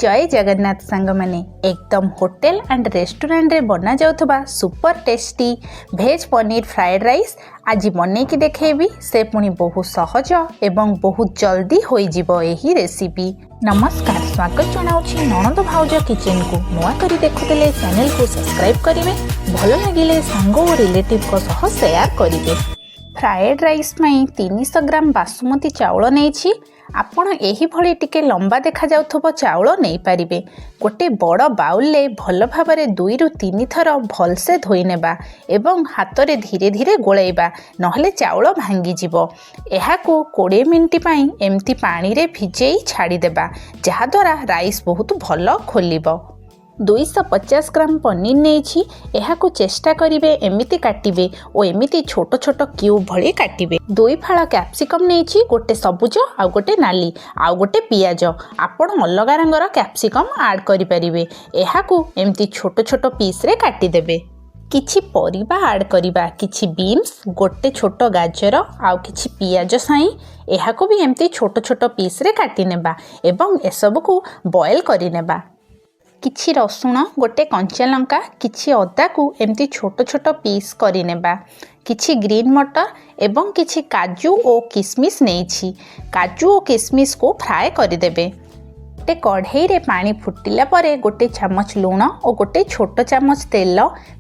ଜୟ ଜଗନ୍ନାଥ ସାଙ୍ଗମାନେ। ଏକଦମ hotel and ରେଷ୍ଟୁରାଣ୍ଟରେ ବନାଯାଉଥିବା super tasty veg paneer fried rice ଆଜି ବନେଇକି ଦେଖେଇବି। ସେ ପୁଣି ବହୁତ ସହଜ ଏବଂ ବହୁତ ଜଲ୍ଦି ହୋଇଯିବ ଏହି ରେସିପି। ନମସ୍କାର, ସ୍ୱାଗତ ଜଣାଉଛି ନଣନ୍ଦ ଭାଉଜ କିଚେନକୁ। ନୂଆ କରି ଦେଖୁଥିଲେ ଚ୍ୟାନେଲକୁ ସବସ୍କ୍ରାଇବ୍ କରିବେ, ଭଲ ଲାଗିଲେ ସାଙ୍ଗ ଓ ରିଲେଟିଭଙ୍କ ସହ ସେୟାର କରିବେ। ଫ୍ରାଏଡ୍ ରାଇସ୍ ପାଇଁ 300 ଗ୍ରାମ ବାସୁମତୀ ଚାଉଳ ନେଇଛି। ଆପଣ ଏହିଭଳି ଟିକେ ଲମ୍ବା ଦେଖାଯାଉଥିବା ଚାଉଳ ନେଇପାରିବେ। ଗୋଟେ ବଡ଼ ବାଉଲରେ ଭଲ ଭାବରେ ଦୁଇରୁ ତିନି ଥର ଭଲସେ ଧୋଇ ନେବା ଏବଂ ହାତରେ ଧୀରେ ଧୀରେ ଗୋଳାଇବା, ନହେଲେ ଚାଉଳ ଭାଙ୍ଗିଯିବ। ଏହାକୁ 20 ମିନିଟ୍ ପାଇଁ ଏମିତି ପାଣିରେ ଭିଜେଇ ଛାଡ଼ିଦେବା, ଯାହାଦ୍ୱାରା ରାଇସ୍ ବହୁତ ଭଲ ଖୋଲିବ। 250 ଗ୍ରାମ ପନିର ନେଇଛି। ଏହାକୁ ଚେଷ୍ଟା କରିବେ ଏମିତି କାଟିବେ ଓ ଏମିତି ଛୋଟ ଛୋଟ କ୍ୟୁବ୍ ଭଳି କାଟିବେ। ଦୁଇ ଫାଳ କ୍ୟାପ୍ସିକମ୍ ନେଇଛି, ଗୋଟେ ସବୁଜ ଆଉ ଗୋଟେ ନାଲି, ଆଉ ଗୋଟେ ପିଆଜ। ଆପଣ ଅଲଗା ରଙ୍ଗର କ୍ୟାପ୍ସିକମ୍ ଆଡ଼୍ କରିପାରିବେ। ଏହାକୁ ଏମିତି ଛୋଟ ଛୋଟ ପିସ୍ରେ କାଟିଦେବେ। କିଛି ପରିବା ଆଡ଼୍ କରିବା। କିଛି ବିନ୍ସ, ଗୋଟେ ଛୋଟ ଗାଜର ଆଉ କିଛି ପିଆଜ ସାଇଁ। ଏହାକୁ ବି ଏମିତି ଛୋଟ ଛୋଟ ପିସ୍ରେ କାଟିନେବା ଏବଂ ଏସବୁକୁ ବଏଲ୍ କରିନେବା। କିଛି ରସୁଣ, ଗୋଟେ କଞ୍ଚା ଲଙ୍କା, କିଛି ଅଦାକୁ ଏମିତି ଛୋଟ ଛୋଟ ପିସ୍ କରିନେବା। କିଛି ଗ୍ରୀନ୍ ମଟର ଏବଂ କିଛି କାଜୁ ଓ କିସମିସ୍ ନେଇଛି। କାଜୁ ଓ କିସମିସ୍କୁ ଫ୍ରାଏ କରିଦେବେ। ଗୋଟେ କଢ଼େଇରେ ପାଣି ଫୁଟିଲା ପରେ ଗୋଟେ ଚାମଚ ଲୁଣ ଓ ଗୋଟେ ଛୋଟ ଚାମଚ ତେଲ,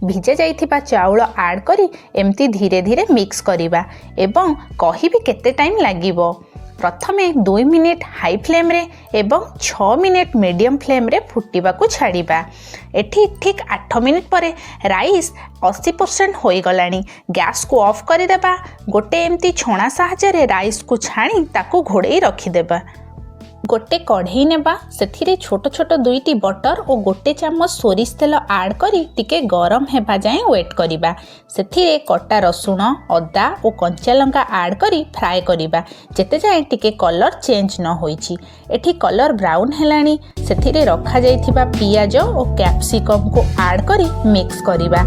ଭିଜା ଯାଇଥିବା ଚାଉଳ ଆଡ଼୍ କରି ଏମିତି ଧୀରେ ଧୀରେ ମିକ୍ସ କରିବା ଏବଂ କହିବି କେତେ ଟାଇମ୍ ଲାଗିବ। ପ୍ରଥମେ 2 ମିନିଟ୍ ହାଇ ଫ୍ଲେମ୍ରେ ଏବଂ 6 ମିନିଟ୍ ମିଡ଼ିୟମ୍ ଫ୍ଲେମ୍ରେ ଫୁଟିବାକୁ ଛାଡ଼ିବା। ଏଠି ଠିକ୍ 8 ମିନିଟ୍ ପରେ ରାଇସ୍ 80% ହୋଇଗଲାଣି। ଗ୍ୟାସ୍କୁ ଅଫ୍ କରିଦେବା। ଗୋଟେ ଏମିତି ଛଣା ସାହାଯ୍ୟରେ ରାଇସ୍କୁ ଛାଣି ତାକୁ ଘୋଡ଼େଇ ରଖିଦେବା। ଗୋଟେ କଢ଼େଇ ନେବା। ସେଥିରେ ଛୋଟ ଛୋଟ ଦୁଇଟି ବଟର ଓ ଗୋଟେ ଚାମଚ ସୋରିଷ ତେଲ ଆଡ଼୍ କରି ଟିକେ ଗରମ ହେବା ଯାଏଁ ୱେଟ୍ କରିବା। ସେଥିରେ କଟା ରସୁଣ, ଅଦା ଓ କଞ୍ଚା ଲଙ୍କା ଆଡ଼୍ କରି ଫ୍ରାଏ କରିବା, ଯେତେ ଯାଏଁ ଟିକେ କଲର୍ ଚେଞ୍ଜ ନ ହୋଇଛି। ଏଠି କଲର୍ ବ୍ରାଉନ୍ ହେଲାଣି। ସେଥିରେ ରଖାଯାଇଥିବା ପିଆଜ ଓ କ୍ୟାପ୍ସିକମ୍କୁ ଆଡ଼୍ କରି ମିକ୍ସ କରିବା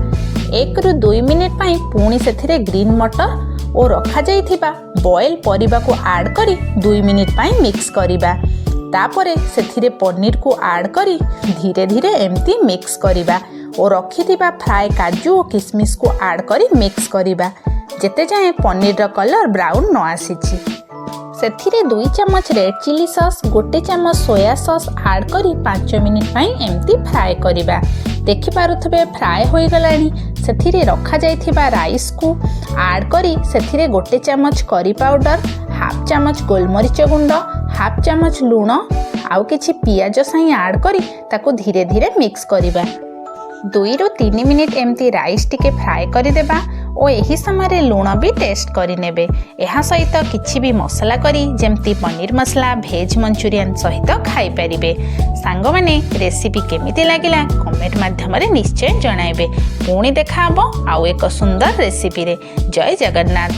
1ରୁ 2 ମିନିଟ୍ ପାଇଁ। ପୁଣି ସେଥିରେ ଗ୍ରୀନ୍ ମଟର ଓ ରଖାଯାଇଥିବା ବଏଲ୍ ପରିବାକୁ ଆଡ଼୍ କରି 2 ମିନିଟ୍ ପାଇଁ ମିକ୍ସ କରିବା। ତାପରେ ସେଥିରେ ପନିରକୁ ଆଡ଼୍ କରି ଧୀରେ ଧୀରେ ଏମିତି ମିକ୍ସ କରିବା ଓ ରଖିଥିବା ଫ୍ରାଏ କାଜୁ ଓ କିସମିସକୁ ଆଡ଼୍ କରି ମିକ୍ସ କରିବା, ଯେତେ ଯାଏଁ ପନିରର କଲର୍ ବ୍ରାଉନ୍ ନ ଆସିଛି। ସେଥିରେ 2 ଚାମଚ ରେଡ୍ ଚିଲି ସସ୍, ଗୋଟେ ଚାମଚ ସୋୟା ସସ୍ ଆଡ଼୍ କରି 5 ମିନିଟ୍ ପାଇଁ ଏମିତି ଫ୍ରାଏ କରିବା। ଦେଖିପାରୁଥିବେ, ଫ୍ରାଏ ହୋଇଗଲାଣି। ସେଥିରେ ରଖାଯାଇଥିବା ରାଇସ୍କୁ ଆଡ଼୍ କରି ସେଥିରେ ଗୋଟେ ଚାମଚ କରି ପାଉଡ଼ର, ହାଫ୍ ଚାମଚ ଗୋଲମରିଚ ଗୁଣ୍ଡ, ହାଫ୍ ଚାମଚ ଲୁଣ ଆଉ କିଛି ପିଆଜ ସାଇଁ ଆଡ଼୍ କରି ତାକୁ ଧୀରେ ଧୀରେ ମିକ୍ସ କରିବା। 2ରୁ 3 ମିନିଟ୍ ଏମିତି ରାଇସ୍ ଟିକେ ଫ୍ରାଏ କରିଦେବା ଓ ଏହି ସମୟରେ ଲୁଣ ବି ଟେଷ୍ଟ କରିନେବେ। ଏହା ସହିତ କିଛି ବି ମସଲା କରି, ଯେମିତି ପନିର ମସଲା, ଭେଜ୍ ମଞ୍ଚୁରିଆନ୍ ସହିତ ଖାଇପାରିବେ। ସାଙ୍ଗମାନେ, ରେସିପି କେମିତି ଲାଗିଲା କମେଣ୍ଟ ମାଧ୍ୟମରେ ନିଶ୍ଚୟ ଜଣାଇବେ। ପୁଣି ଦେଖାହେବ ଆଉ ଏକ ସୁନ୍ଦର ରେସିପିରେ। ଜୟ ଜଗନ୍ନାଥ।